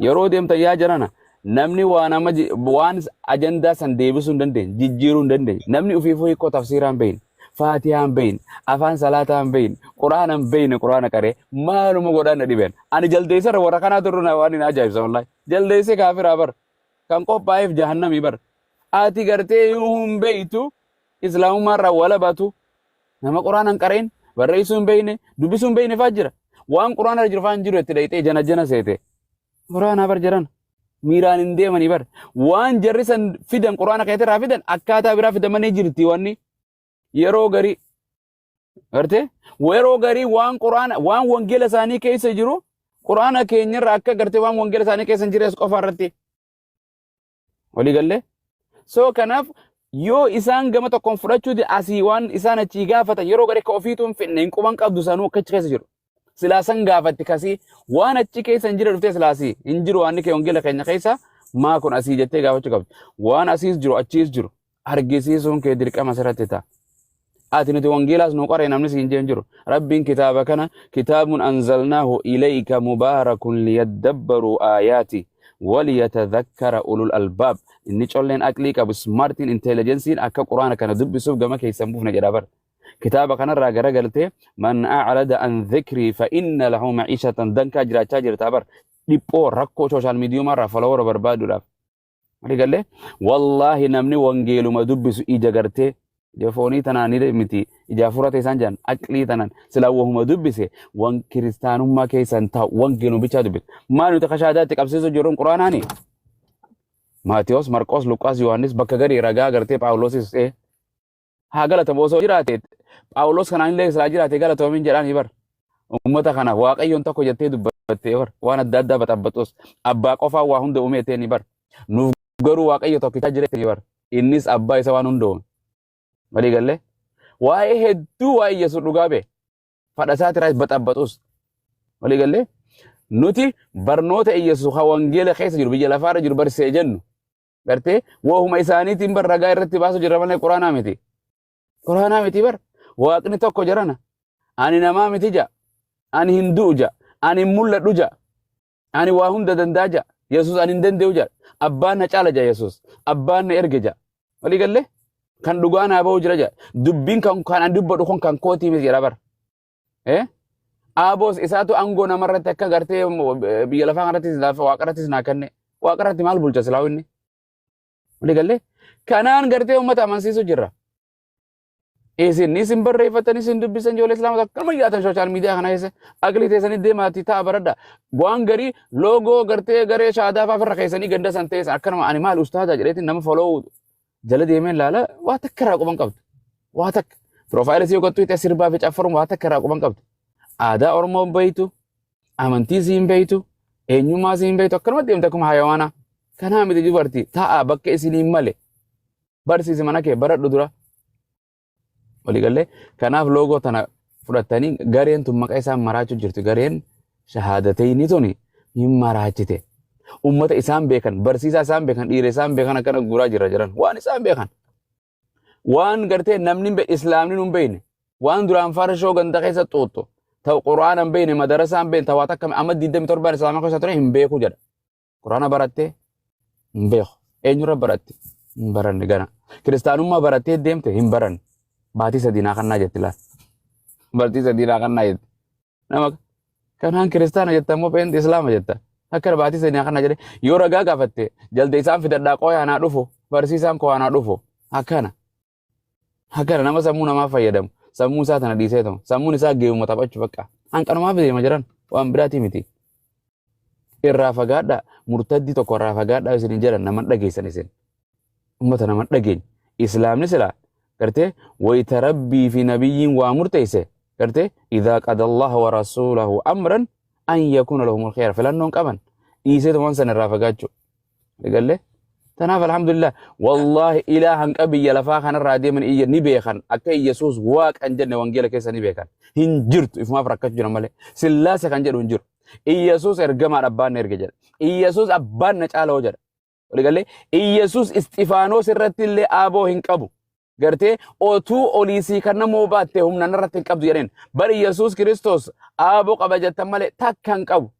Yeroo deemtan yaa jarana, namni waa nama waan ajandaa san deebisuu hin dandeenye, jijjiiruu hin dandeenye. Namni ofiifuu hiikoo tafsiiraa hin beekne, faatihaa hin beekne, afaan salaataa hin beekne, quraana hin beekne, quraana qaree maaluma godhaan na dhibeen. Ani jaldeessarra warra kanaa turre na waan hin ajaa'ibsa wallaahi. Jaldeessee kaafiraa bar kan qophaa'eef jahannamii bar. Ati gartee yoo hin beektu islaamummaarraa walabatu, nama quraana hin qareen, barreessuu hin beekne, dubbisuu hin beekne fa'aa jira. Waan quraana irra jiru fa'aa hin jiru itti dhayxee jana jana seete. Quraana bar jiran miiraan hin deemanii bar. Waan jarri san fidan, quraana keetirraa fidan, akkaataa biraa fidamanii jirti wanni yeroo garii. Gartee yeroo garii waan quraana, waan wangeela isaanii keessa jiru quraana keenyarra akka gartee waan wangeela isaanii keessa hin jirres qofa irratti walii gallee. So kanaaf yoo isaan gama tokkoon fudhachuuti asii waan isaan achii gaafatan yeroo garii akka ofiituu hin fidne, hin quban qabdu sanuu akka achi keessa jiru. Silaa san gaafatti kasii waan achi keessa hin jirre dhuftee silaasii hin jiru waan kee wangeela keenya keessa maa kun asii jettee gaafachuu qabdi. Waan asiis jiru achiis jiru argisiisuun kee dirqama sirratti ta'a. Ati nuti wangeelaas nu qaree namni siin jeen jiru. Rabbiin kitaaba kana kitaabun anzalnaahu ilayka mubaarakun liyaddabbaruu aayaati waliyatadhakkara ulul albaab. Inni colleen aqlii qabu, smartiin intelligensiin akka quraana kana dubbisuuf gama keessan buufne jedha bar. Kitaaba kanarraa garagaltee man a'rada an dhikrii fa inna lahu ma'iishatan dankaa jiraachaa jirta bar. Dhiphoo rakkoo sooshaal miidiyumarraa folowora barbaaduudhaaf. Mali galee wallaahi namni wangeeluma dubbisu ija gartee ija foonii tanaan ni miti, ija hafuura ta'e isaan jedhan, aqlii tanaan silaa wahuma dubbise wan kiristaanummaa keessa hin taa'u, wangeeluma bichaa dubbise. Maal nuti kashaadaatti qabsiisuu jirruun quraanaani? Maatiyos, Marqos, Luqaas, Yohaannis bakka gadi ragaa gartee Phaawulosis haa galatamu osoo jiraate, Phaawulos kanaan illee silaa jiraate galatoomin jedhaanii bar. Uummata kanaaf Waaqayyoon tokko jettee dubbattee bar, waan adda addaa baxabbaxus abbaa qofaa waa hunda uume jettee ni bar. Nuuf garuu Waaqayyo tokkichaa jira jettee bar. Innis abbaa isa waan hunda uume. Walii gallee waa'ee hedduu waa'ee Yesuus dhugaa bee fadha isaatiraas baxabbaxus. Walii gallee nuti barnoota Yesuus kan wangeela keessa jiru biyya lafaarra jiru barsee jennu gartee wohuma isaaniitiin bar ragaa irratti baasu jirra malee quraanaa miti. Quraanaa miti bar. Waaqni tokko jarana. Ani namaa miti ja. Ani hin du'u ja. Ani hin mul'adhu ja. Ani waa hunda danda'a ja. Yesuus ani hin danda'u ja. Abbaan na caala ja Yesuus. Abbaan na erge ja. Walii gallee? Kan dhugaa naa ba'u jira ja. Dubbiin kan ani dubbadhu kun kan kootii miti jedha bar. Eh? Aaboos isaatu aangoo namarratti akka gartee biyya lafaa kanarrattis lafa waaqarrattis naa kenne. Waaqarratti maal bulcha silaa inni? Walii gallee? Kanaan gartee uummata amansiisu jirra. Isin isin barreeffatan, isin dubbisan, ijoollee islaamota akkanuma yaatan sooshaal miidiyaa kana keessa aqlii teessanii deemaatii ta'a baradha. Waan garii loogoo gartee garee shaadaa fa'aa ofirra keessanii ganda san teessa akkanuma ani maal ustaaza jedheetiin nama follow jala deemee ilaala, waa takka irraa quban qabdu. Waa takka. Piroofaayila isii hoggattuu itti sirbaa fi caffaruun waa takka irraa quban qabdu. Aadaa Oromoo hin beektu, amantii isii hin beektu, eenyummaa isii hin beektu, akkanuma deemte akkuma hayawaanaa. Kanaa miti dubartii ta'a bakka isiniin male. Barsiisi mana kee baradhu dura. Waliigallee kanaaf loogoo tana fudhattanii gareen tun maqaa isaan maraachuu jirti. Gareen shahaadatayni tuni hin maraachite. Ummata isaan beekan, barsiisaa isaan beekan, dhiira isaan beekan akkana guuraa jira jiran. Waan isaan beekan. Waan gartee namni hin islaamni nun beekne. Waan duraan farshoo ganda keessa xuuxxu. Ta'u quraana hin beekne, madarasaa hin beekne, ta'u akka amma 27 islaama keessa ture hin beeku jedha. Quraana barattee hin beeku. Eenyurra baratte? Hin baranne gana. Kiristaanummaa barattee deemte? Hin baranne. Baatii 3 naa kannaa jetti laal. Baatii 3 naa kannaa jetti. Nama kanaan kiristaana jetta immoo peenxi islaama jetta. Akka baatii 3 naa kannaa jedhe yoo ragaa gaafatte jalde isaan fidadhaa qooyaa naa dhufu, barsiisaan koo naa dhufu akkana. Akkana nama sammuu namaa fayyadamu sammuu isaa tana dhiisee ta'u sammuun isaa geemuma taphachuu bakka hanqanumaaf deema jiran waan biraatii miti. Irraa fagaadhaa, murtaddii tokko irraa fagaadhaa isin jedhan nama dhageessan isin. Ummata nama dhageenya. Islaamni silaa gartee wayita rabbii fi nabiyyiin waa murteesse gartee idhaa qadallaha wa rasuulahu amran an yakuuna lahumul khiyara filannoon qaban dhiisee tuman san irraa fagaachuu. Galle tanaaf alhamdulillah wallahi ilaa hanqa biyya lafaa kanarraa deeman iyya ni beekan, akka Iyyasuus waaqa hin jenne wangeela keessa ni beekan. Hin jirtu, ifumaaf rakkachuu jiran malee. Sillaase kan jedhu hin jiru. Iyyasuus ergamaadha, abbaan na erge jedha. Iyyasuus abbaan na caala hoo jedha. Waliigalee Iyyasuus Isxifaanoos irratti illee aaboo hin qabu. Gartee otuu olii sii kan namoo baatte humna narratti hin qabdu jedheen. Bar Iyyasuus Kiristoos aaboo qaba jettan malee takka hin qabu.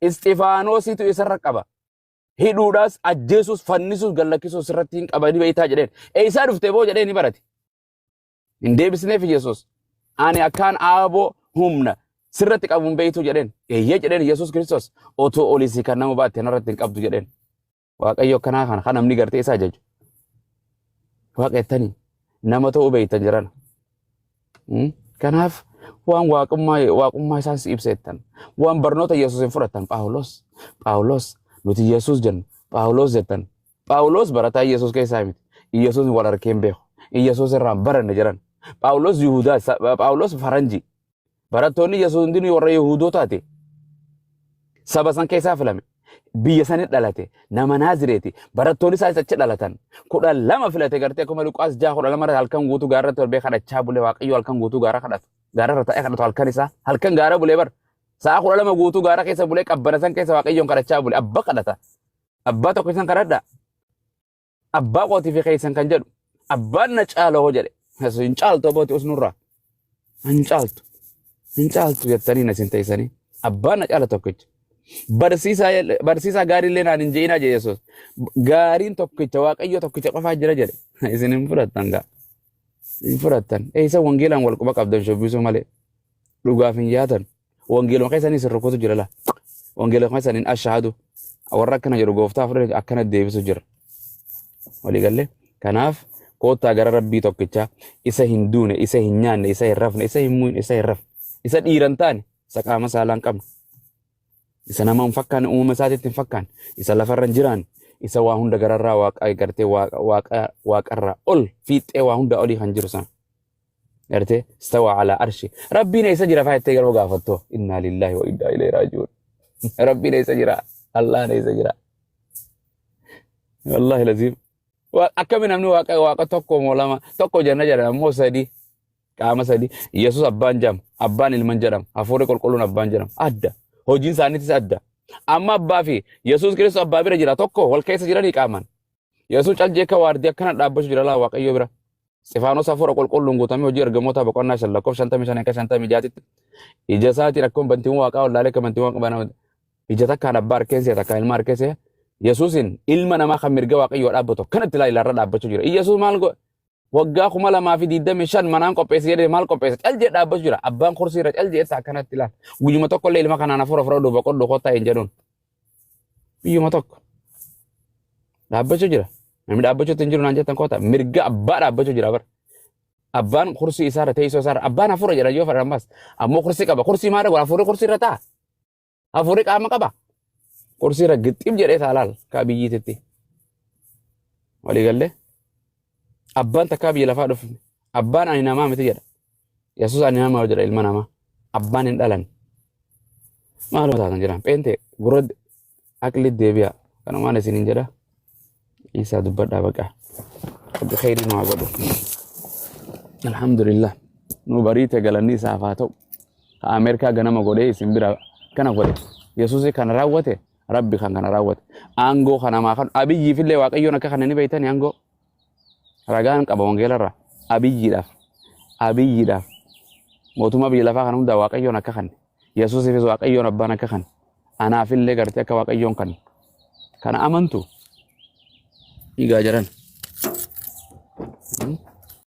Isxifaanoositu isarra qaba. Hidhuudhaas, ajjeesuus, fannisuus, gallakkisuus irratti hin qaba ni beektaa jedheen. Eessaa dhufte boo jedhee ni barate. Hin deebisneef Yesuus. Ani akkaan aaboo humna sirratti qabu hin beektu jedheen. Eeyyee jedheen Yesuus Kiristoos. Otoo olii si kan nama baatte narratti hin qabdu jedheen. Waaqayyo akkanaa kana kan namni gartee isa ajaju. Waaqa jettanii nama ta'uu beektan jiran. Kanaaf waan waaqummaa waaqummaa isaan si ibsa jettan. Waan barnoota Yesuus hin fudhattan Phaawulos. Phaawulos nuti Yesuus jenna. Phaawulos jettan. Phaawulos barataa Yesuus keessaa miti. Yesuus wal harkee hin beeku. Yesuus irraa hin baranne jedhan. Phaawulos Yihudaa Phaawulos faranjii. Barattoonni Yesuus hundinuu warra Yihuudootaati. Saba san keessaa filame. Biyya sanii dhalate. Nama Naazireeti. Barattoonni isaas achi dhalatan. 12 filate gartee akkuma Luqaas 6:12 irratti halkan guutuu gaara irratti ol ba'ee kadhachaa bule Waaqayyo halkan guutuu gaara kadhatu. Gaara irra taa'ee kadhatu halkan isaa. Halkan gaara bulee bar. Sa'a 12 guutuu gaara keessa bulee qabbana san keessa Waaqayyoon kadhachaa bule. Abba kadhata. Abbaa tokko isan kadhadha. Abbaa kootii fi keessan kan jedhu. Abbaan na caala hoo jedhe. Hin caaltu abbooti usnurraa. Hin caaltu. Hin caaltu jettanii na isin teessanii. Abbaan na caala tokkicha. Barsiisaa barsiisaa gaarii illee naan hin je'inaa jedhe Yesuus. Gaariin tokkicha Waaqayyo tokkicha qofaa jira jedhe. Isin hin fudhattan gaa. Hin fudhattan. Eessa wangeelaan wal quba qabdan shubbisuu malee. Dhugaaf hin yaatan. Wangeeluma keessanii isin rukutu jira laa. Wangeeluma keessaniin ashaadu. Warra akkana jedhu gooftaa fudhate akkana deebisu jira. Walii gallee. Kanaaf koottaa gara rabbii tokkichaa isa hin duune, isa hin nyaanne, isa hin rafne, isa hin muune, isa hin rafne, isa dhiira hin taane, isa qaama saalaa hin qabne, isa nama hin fakkaanne, uumama isaatiitti hin fakkaanne, isa lafarra hin jiraanne, isa waa hunda gararraa waaqa gartee waaqa waaqa waaqarraa ol fiixee waa hunda olii kan jiru sana. Gartee istawa ala arshi. Rabbiin eessa jira faa jettee yeroo gaafattu innaa lillahi wa innaa ilayhi raaji'uun. Rabbiin eessa jira? Allahan eessa jira? Wallahi laziim. Akkami namni waaqa waaqa tokko moo lama tokko jenna jedhan ammoo sadi qaama sadi. Yesus abbaan jedhama abbaan ilman jedhama hafuurri qulqulluun abbaan jedhama adda hojiin isaaniitis adda. Amma abbaa fi Yesus Kiristoos abbaa bira jira tokko wal keessa jiranii qaaman. Yesuus cal jeeka waardii akkana dhaabbachuu jira laa Waaqayyo bira. Isxifaanos hafuura qulqulluun guutamee hojii ergamoota boqonnaa 5 lakkoofsa 55 hanga 56tti ija isaatiin akkuma bantiiwwan waaqaa wallaalee akka bantiiwwan qaban ija takkaan abbaa harkeen si'a takkaan ilma harkeen si'a Yesuusin ilma namaa kan mirga Waaqayyoo dhaabbatu akkanatti ilaa ilaarra dhaabbachuu jira. Yesuus maal godhe? Waggaa 2025 manaan qopheesse jedhee maal qopheesse? Cal jedhee dhaabbachuu jira. Abbaan kursii irra cal jedhee akkanatti ilaala. Guyyuma tokko illee ilma kanaan hafuura fudhadhu boqodhu kottaa hin jedhuun. Guyyuma tokko. Dhaabbachuu jira. Namni dhaabbachuutti hin jiru naan jettan kottaa. Mirga abbaa dhaabbachuu jira bara. Abbaan kursii isaarra teessoo isaarra abbaan hafuura jedha yoo fedhan ammas. Ammoo kursii qaba. Kursii maal godha? Hafuurri kursii irra taa'a. Hafuurri qaama qaba. Kursii irra gixxim jedhee taalaal kaa biyyiititti. Walii gallee. Abbaan takkaa biyya lafaa dhufne. Abbaan ani namaa miti jedha. Yesuus ani namaa jedha ilma namaa. Abbaan hin dhalan. Maaluma taatan jedhan. Pheentee gurra aqli deebi'a. Kanumaan isiniin jedha. Isaa dubbadhaa baqa. Rabbi kheyrii nu haa godhu. Alhamdulillah. Nu bariite galanni isaaf haa ta'u. Ka Ameerikaa ganama godhee isin bira kana godhe. Yesuus kana raawwate Rabbi kan kana raawwate. Aangoo kanamaa kan Abiyyiifillee Waaqayyoon akka kana ni beektani aangoo. Ragaan qaba wangeelarraa Abiyyiidhaaf. Abiyyiidhaaf. Mootummaa biyya lafaa kana hundaa Waaqayyoon akka kanne. Yesuusiifis Waaqayyoon abbaan akka kanne. Anaafillee gartee akka Waaqayyoon kanne. Kana amantu. Dhiigaa jiran.